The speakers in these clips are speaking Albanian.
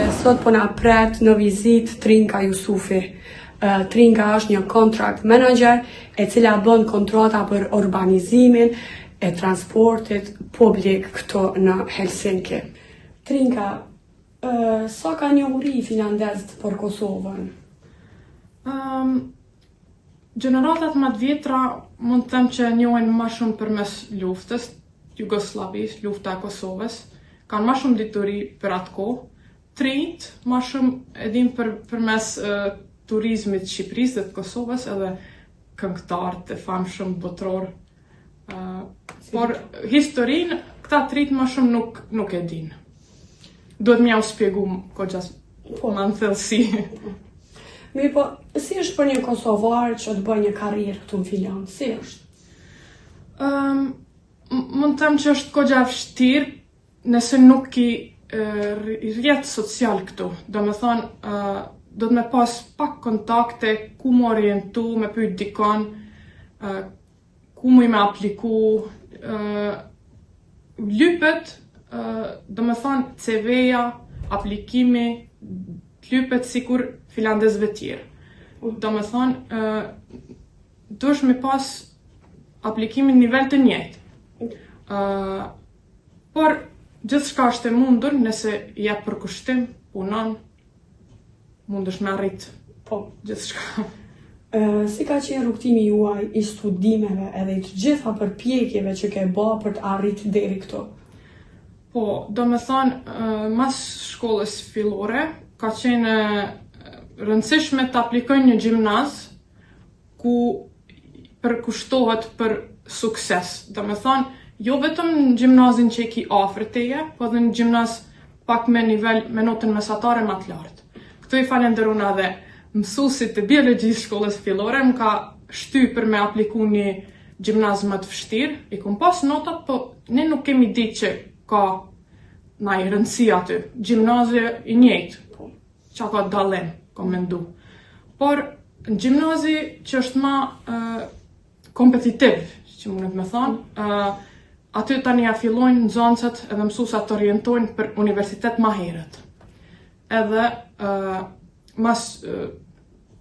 Sot po na pret në vizitë Trinka Jusufi. Trinka është një contract manager e cila bën kontrata për urbanizimin e transportit publik këtu në Helsinki. Trinka, sa ka njohuri finlandezët për Kosovën? Um, gjeneratat ma të vjetra mund të them që njohin ma shumë përmes luftës, Jugosllavisë, lufta e Kosovës, kanë ma shumë dituri për atë kohë. T'rinjt ma shumë e din për përmes uh, turizmit të Shqipërisë dhe të Kosovës edhe këngëtarët e famshëm botëror. Uh, por historinë këta t'rinjt ma shumë nuk nuk e dinë. Duhet me jau spjegu koxha po ma në thellësi. Mirë po, si është për një kosovar që të bëjë një karrierë këtu në Finlandë? Si është? Um, mund të them që është koxha e vështirë nëse nuk ki rrjet social këtu. Do me thonë, uh, do të me pas pak kontakte, ku mu orientu, me pyet dikon, uh, ku muj me apliku, uh, lypet, uh, do me thonë, CV-ja, aplikimi, lypet sikur finlandezëve tjerë. Do me thonë, uh, duhesh me pas aplikimin në nivel të njëjtë. Uh, por gjithçka është e mundur nëse jep përkushtim, punon, mundesh me arrit Po. gjithçka. Ë, si ka qenë rrugëtimi juaj i studimeve edhe i të gjitha përpjekjeve që ke ba për të arrit deri këtu? Po, do me thonë, uh, mas shkollës fillore, ka qenë rëndësishme të aplikoj një gjimnaz ku përkushtohet për sukses. Do me thonë, jo vetëm në gjimnazin që e ki afër teje, po edhe në gjimnaz pak me nivel, me notën mesatare ma të lartë. Këtu i falenderuna edhe mësuesit të biologjisë shkollës fillore, më ka shty për me apliku një gjimnaz më të vështirë. I kom pas notat, po ne nuk kemi ditë që ka naj rëndësi aty. Gjimnazi i njëjtë, Po. qa ka dallim, kom mendu. Por në gjimnazi që është ma uh, kompetitiv, që mundet me thonë, uh, aty tani ja fillojnë nxënësit edhe mësuesat të orientojnë për universitet ma herët. Edhe uh, mas uh,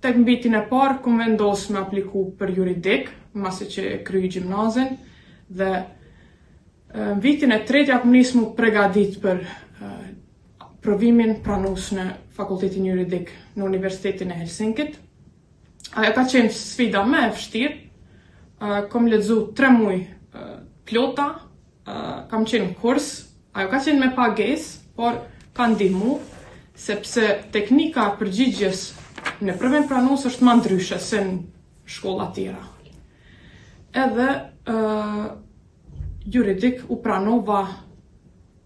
tek në vitin e parë kom vendos me apliku për juridik, masi që e kryj gjimnazin dhe në vitin e tretë ja kom nis mu pregadit për uh, provimin pranues në Fakultetin Juridik në Universitetin e Helsinkit. Ajo ka qenë sfida më e vështirë. Uh, kom lexu 3 muaj uh, plota, uh, kam qenë në kurs, ajo ka qenë me pagesë, por ka ndihmu sepse teknika e përgjigjes në provim pranues është më ndryshe se në shkolla tjera. Edhe uh, juridik u pranova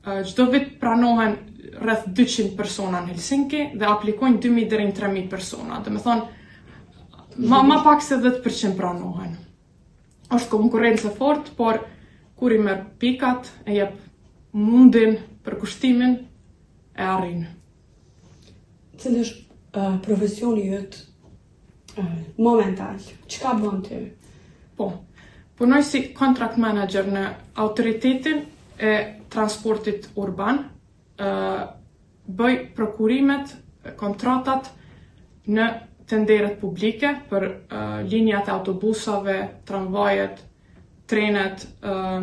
Çdo vit pranohen rreth 200 persona në Helsinki dhe aplikojnë 2000 deri në 3000 persona. Do me thonë, ma, ma pak se 10% pranohen. Është konkurrencë e fortë, por kur i merr pikat, e jep mundin, përkushtimin, e arrin. Cili është uh, profesioni yt uh, momental? Çka bën ti? Po, punoj si contract manager në autoritetin e transportit urban, uh, bëj prokurimet, kontratat në tenderet publike për uh, linjat e autobusave, tramvajet, trenet, uh,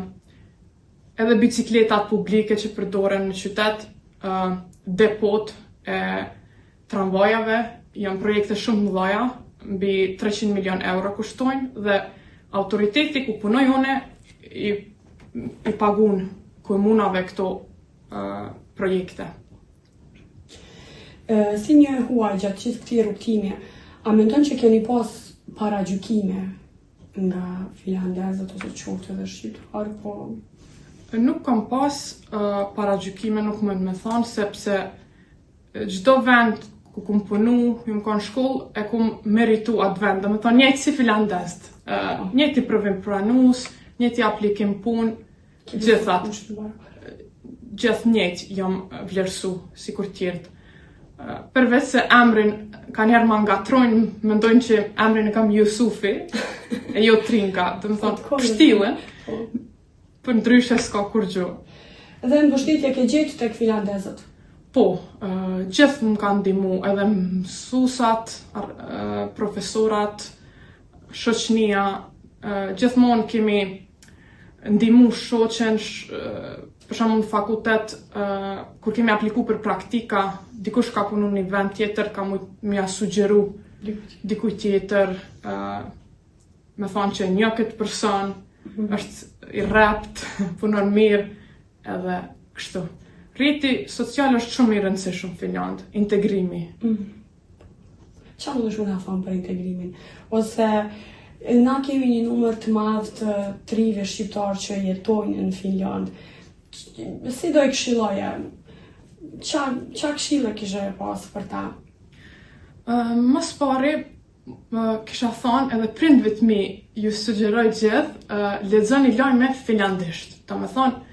edhe bicikletat publike që përdoren në qytet, uh, depot e tramvajave, janë projekte shumë të mëdha, mbi 300 milion euro kushtojnë dhe autoriteti ku punoj une i, i pagun komunave këto uh, projekte. Ë, si një e huaj gjatë gjithë këtij rrugëtimi, a mendon që keni pas paragjykime nga finlandezët ose qoftë edhe shqiptar, po Nuk kam pas uh, paragjykime, nuk mund me thonë, sepse çdo vend ku kum punu, jam kon shkollë, e kum meritu atë vend, do me thonë njëjtë si finlandezt. Uh, njëjti provim pranues, njëjti aplikim punë, gjithat. Gjithë njëjtë jam vlerësu, si kur tjerët. Uh, përveç se emrin kanë herë ma ngatrojnë, mendojnë që emrin e kam Jusufi, e jo Trinka, do me thonë, pështillen, Po. për ndryshe s'ka kurgjo. Dhe mbështetje ke gjetë tek finlandezët? Po, uh, gjithë më kanë ndihmu, edhe mësusat, uh, profesorat, shoqnia, uh, gjithmonë kemi ndihmu shoqen, sh, uh, për shembull në fakultet, uh, kur kemi apliku për praktika, dikush ka punu në një vend tjetër, ka mujt me ja sugjeru dikujt tjetër, uh, me thonë që njoh këtë person, mm -hmm. është i rrept, punon mirë, edhe kështu. Rrjeti social është shumë i rëndësishëm në Finlandë, integrimi. Mm. Qa mundesh me na thonë për integrimin? Ose na kemi një numër të madh të të rinjve shqiptarë që jetojnë në Finlandë. Si do i këshilloje? Qa, qa këshille kishe pas për ta? Uh, më së pari, më kisha thonë edhe prindve të mi ju sugjeroj gjithë, uh, lexoni lajme finlandisht. Do me thonë,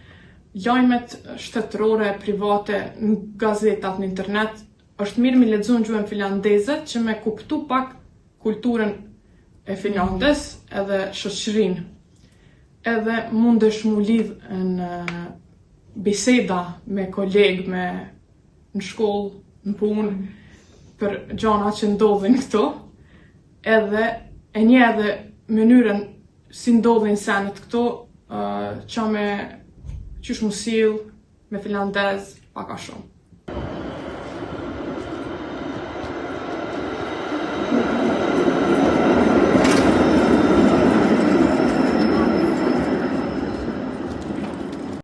lajmet shtetërore, private, në gazetat, në internet, është mirë mi lexu në gjuhën finlandeze që me kuptu pak kulturën e Finlandës edhe shoqërinë. Edhe mundesh mu lidh në biseda me kolegë, me në shkollë, në punë, për gjana që ndodhin këtu, edhe e njeh edhe mënyrën si ndodhin senet këtu, uh, qa me qysh mu sill me finlandez, pak a shumë.